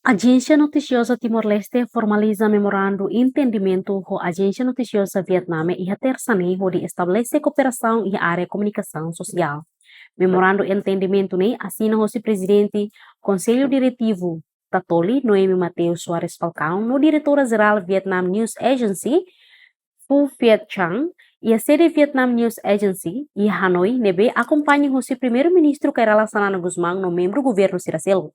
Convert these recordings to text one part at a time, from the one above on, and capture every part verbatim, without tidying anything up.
Ajénsia Notisioza Timor-Leste formaliza memorandu entendimentu ho Ajénsia Notisioza Vietname iha Tersa ne'e hodi estabelese kooperasaun iha área komunikasaun sosiál. Memorandu entendimentu ne'e asina hosi Prezidente Konsellu Diretivu Tatoli, Noemi Mateus Soares Falcão, no Diretora Jerál Vietnam News Agency, Phu Viet Chang, iha sede Vietnam News Agency iha Hanoi, ne'ebé akompaña hosi Primeiru-Ministru Kay Rala Xanana Gusmão no membru governu sira seluk.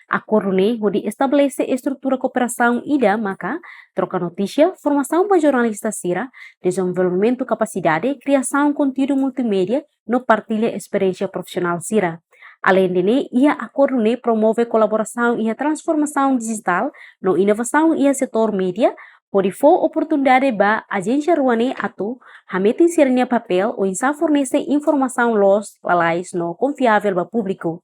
Akordu ne'e hodi estabelese estrutura kooperasaun ida maka troka notísia, formasaun ba jornalista sira, dezenvolvimentu kapasidade, kriasaun konteúdu multimédia, no partilla esperiénsia profisionál sira. Aleinde ne'e, iha akordu ne'e promove kolaborasaun iha transformasaun dijitál no inovasaun iha setór média, hodi fó oportunidade ba ajénsia rua ne'e atu hametin sira-nia papél oinsá fornese informasaun loos, lalais no konfiavel ba públiku.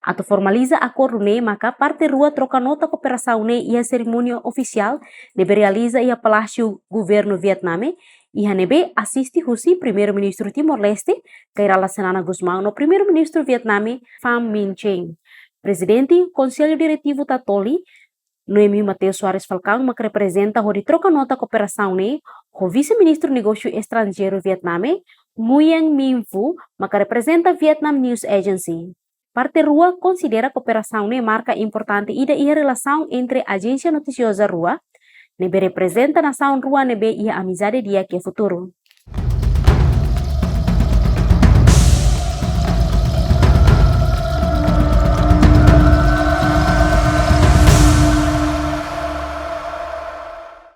Atu formaliza akordu ne'e maka parte rua troka nota kooperasaun ne'e iha serimónia ofisiál ne'ebé realiza iha Palásiu Governu Vietname, iha ne'ebé asiste husi Primeiru-Ministru Timor-Leste, Kay Rala Xanana Gusmão, no Primeiru-Ministru Vietname, Pham Minh Chinh. Prezidente Konsellu Diretivu Tatoli, Noemi Mateus Soares Falcão, maka reprezenta hodi troka nota kooperasaun ne'e ho Vise-Ministru Negósiu Estranjeiru Vietname, Nguyen Minh Vu, maka reprezenta Vietnam News Agency. Parte rua konsidera kooperasaun ne'e marka importante ida iha relasaun entre ajénsia notisioza rua, ne'ebé reprezenta nasaun rua ne'ebé iha amizade di'ak iha futuru.